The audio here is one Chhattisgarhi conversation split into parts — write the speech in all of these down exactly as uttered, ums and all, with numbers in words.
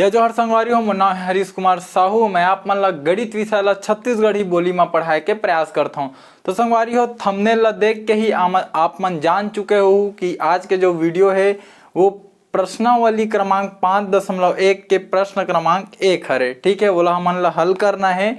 जय जोहार संगवारी हो, मोर नाम है हरीश कुमार साहू। मैं आप मन ला गणित विषय ला छत्तीसगढ़ी बोली मा पढ़ाए के प्रयास करत हौं। तो संगवारी हो, थंबनेल ला देख के ही आम-, आप मन जान चुके हो कि आज के जो वीडियो है वो प्रश्नावली क्रमांक पाँच दशमलव एक के प्रश्न क्रमांक एक हरे। ठीक है, ओला हमन ला हल करना है।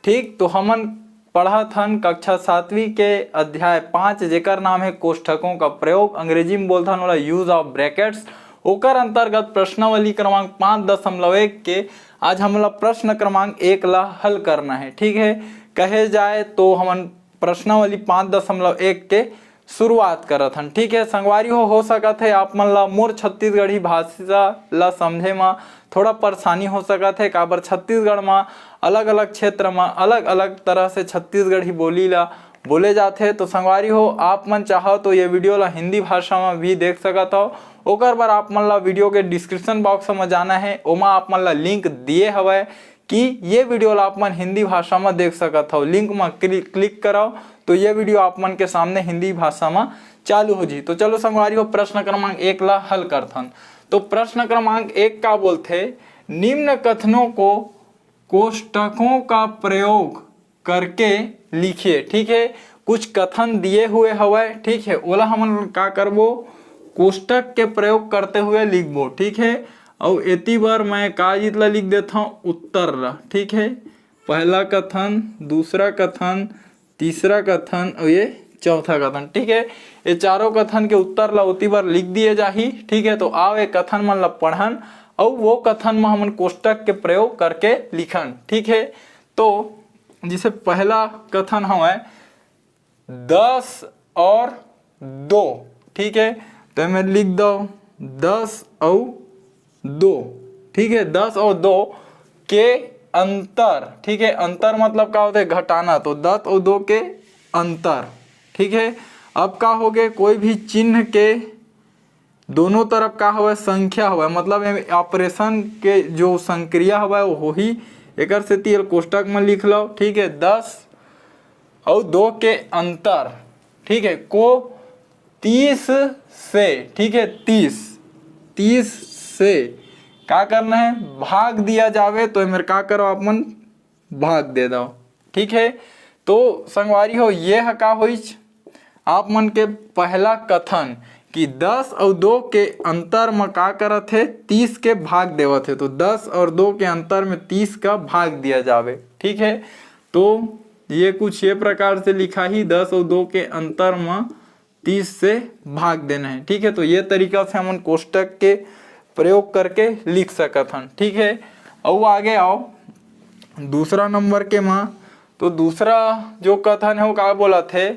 ठीक, तो हमन पढ़त हन कक्षा सातवीं के अध्याय पाँच, जेकर नाम है कोष्ठकों का प्रयोग, अंग्रेजी में बोलथन ओला use of brackets। ओकर अंतर्गत प्रश्नावली क्रमांक पाँच दशमलव एक के आज हमला प्रश्न क्रमांक एक ला हल करना है। ठीक है, कहे जाए तो हमन प्रश्नावली पाँच दशमलव एक के शुरुआत करत हन। ठीक है संगवारी हो, हो सकत है आप मन ला मोर छत्तीसगढ़ी भाषा ला समझे मा थोड़ा परेशानी हो सकत है, काबर छत्तीसगढ़ मा अलग-अलग क्षेत्र मा अलग-अलग तरह से छत्तीसगढ़ी बोली ला बोले जाथे। तो संगवारी हो, आप मन चाहो तो ये वीडियो ला हिंदी भाषा मा भी देख सकत हो। ओकर बर आप मन ला वीडियो के डिस्क्रिप्शन बॉक्स मा जाना है, ओमा आप मन ला लिंक दिए हवय कि ये वीडियो ला आप मन हिंदी भाषा मा देख सकत हो। लिंक मा क्लि-, क्लिक करव तो ये वीडियो आप मन के सामने हिंदी भाषा मा चालू हो जी। तो चलो संगवारी हो, प्रश्न क्रमांक एक ला हल करथन। तो प्रश्न क्रमांक एक का बोलथे, निम्न कथनों को कोष्ठकों का प्रयोग करके लिखिए। ठीक है, कुछ कथन दिए हुए हवय, ठीक है, ओला हमन का करबो, कोष्ठक के प्रयोग करते हुए लिखबो। ठीक है, अउ एती बर मैं का चीज ला लिख देथौं, उत्तर ला। ठीक है, पहला कथन, दूसरा कथन, तीसरा कथन अउ ये चौथा कथन। ठीक है, ये चारों कथन के उत्तर ला ओती बर लिख दिए जाही। ठीक है, तो आओ ये कथन मन ला पढ़न अउ वो कथन म हमन कोष्ठक के प्रयोग करके लिखन। ठीक है, तो जैसे पहला कथन हवय दस और दो। ठीक है, तो मैं लिख दो दस अउ दो। ठीक है, दस और दो के अंतर। ठीक है, अंतर मतलब का होता है, घटाना। तो दस और दो के अंतर। ठीक है, अब का हो गए, कोई भी चिन्ह के दोनों तरफ का हवय, संख्या हवय, मतलब ऑपरेशन के जो संक्रिया हवय वो होही। एकर सेती एल कोष्ठक में लिख लो। ठीक है, दस और दो के अंतर, ठीक है, को तीस से, ठीक है, तीस, तीस से का करना है, भाग दिया जावे। तो एमेर का करो, आप मन भाग दे दो। ठीक है, तो संगवारी हो, ये ह का होइच, आप मन के पहला कथन कि दस और दो के अंतर म का करत हे, तीस के भाग देवत हे। तो दस और दो के अंतर में तीस का भाग दिया जावे। ठीक है, तो ये कुछ ये प्रकार से लिखा ही, दस और दो के अंतर म तीस से भाग देना है। ठीक है, तो ये तरीका से हमन कोष्ठक के प्रयोग करके लिख सकत हन। ठीक है, अउ आगे आओ दूसरा नंबर के मा। तो दूसरा जो कथन है वो का बोलत हे,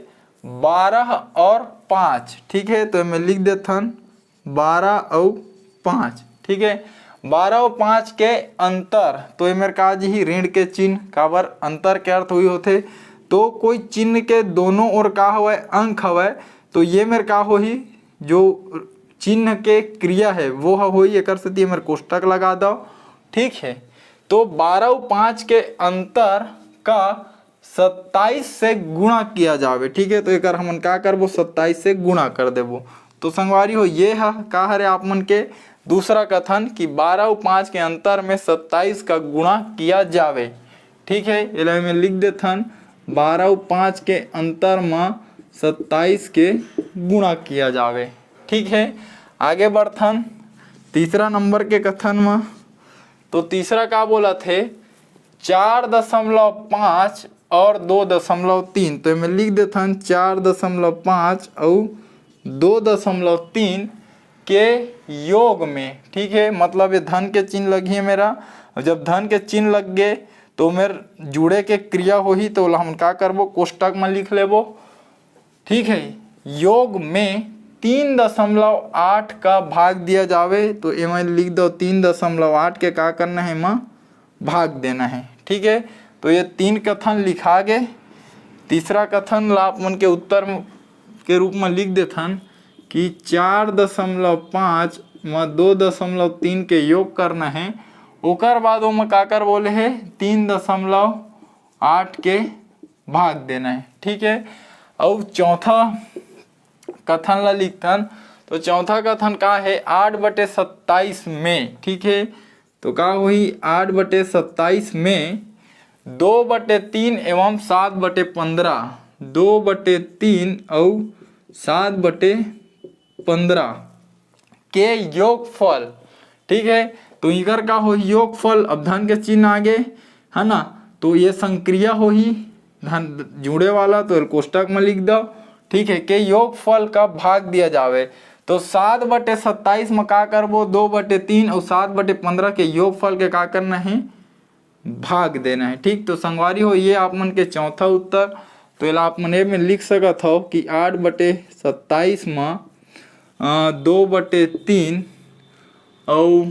बारह और पाँच। ठीक है, तो एमे लिख देथन बारह अउ पाँच। ठीक है, बारह अउ पाँच के अंतर, तो एमेर का जी ही, ऋण के चिन्ह, काबर अंतर के अर्थ हुई होथे। तो कोई चिन्ह के दोनों ओर का हवय, अंक हवय, तो ये मेर का होही, जो चिन्ह के क्रिया है वो ह होही, एकर सेती एमेर कोष्ठक लगा दो। ठीक है, तो बारह अउ पाँच के अंतर का सत्ताईस से गुणा किया जावे। ठीक है, तो एकर हमन का करबो, सत्ताईस से गुणा कर देबो। तो संगवारी हो, ये ह का हरे आप मन के दूसरा कथन कि बारह अउ पाँच के अंतर में सत्ताईस का गुणा किया जावे। ठीक है, एला मैं लिख देथन, बारह अउ पाँच के अंतर म सत्ताईस के गुणा किया जावे। ठीक है, आगे बढ़थन तीसरा नंबर के कथन म। तो तीसरा का बोलत हे, चार दशमलव पाँच और दो दशमलव तीन। तो एमे लिख देथन चार दशमलव पाँच अउ दो दशमलव तीन के योग में। ठीक है, मतलब ये धन के चिन्ह लगिए मेर, जब धन के चिन्ह लग गे तो मेर जुड़े के क्रिया होही, तो ओला हमन का करबो, कोष्ठक म लिख लेबो। ठीक है, योग में तीन दशमलव आठ का भाग दिया जावे, तो एमे लिख दो तीन दशमलव आठ के का करना है, एमा भाग देना है। ठीक है, तो ये तीन कथन लिखा गे। तीसरा कथन ला आप मन के उत्तर के रूप में लिख देथन कि चार दशमलव पाँच म दो दशमलव तीन के योग करना है। ओकर बाद ओमा का कर बोले हे, तीन दशमलव आठ के भाग देना है। ठीक है, अउ चौथा कथन ला लिखथन। तो चौथा कथन का है, आठ बटे सत्ताईस में, ठीक है, तो का होही, आठ बटे सत्ताईस में दो बटे तीन एवं सात बटे पंद्रह, दो बटे तीन अउ सात बटे पंद्रह के योगफल, ठीक है। तो इकर का होही, योगफल, अब धन के चिन्ह आगे, है ना, तो ये संक्रिया होही, धन जुड़े वाला, तो एल कोष्टक में लिख दो, ठीक है, के योगफल का भाग दिया जावे। तो सात बटे सत्ताईस में का करबो, दो बटे तीन और सात बटे पंद्रह के योगफल के का करना है, भाग देना है। ठीक, तो संगवारी हो, ये आप मन के चौथा उत्तर। तो एला आप मन ए में लिख सकत हो कि आठ बटे सत्ताईस में, अ, दो बटे तीन अउ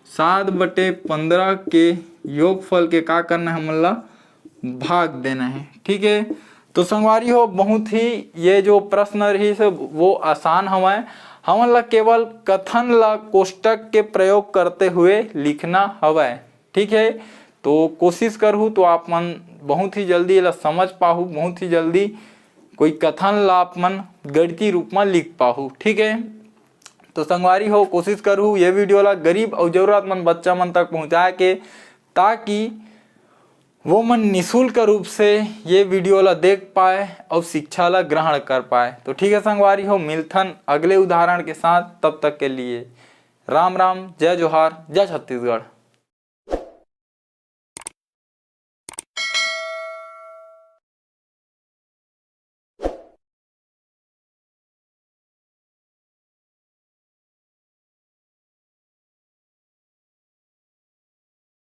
सात बटे पंद्रह के योगफल के का करना है, हमन ला भाग देना है। ठीक है, तो संगवारी हो, बहुत ही ये जो प्रश्न रहिस हे वो आसान हवय। हमन ला केवल कथन ला कोष्टक के प्रयोग करते हुए लिखना हवय। ठीक है, तो कोशिश करहू तो आप मन बहुत ही जल्दी एला समझ पाहू, बहुत ही जल्दी कोई कथन ला आप मन गणितीय रूप में लिख पाहू। ठीक है, तो संगवारी हो, कोशिश करहू ये वीडियो ला गरीब अउ जरूरतमंद बच्चा मन तक पहुँचाए के, ताकि वो मन निशुल्क रूप से ये वीडियो ला देख पाए अउ शिक्षा ला ग्रहण कर पाए। तो ठीक है संगवारी हो, मिलथन अगले उदाहरण के साथ, तब तक के लिए राम राम, जय जोहार, जय छत्तीसगढ़।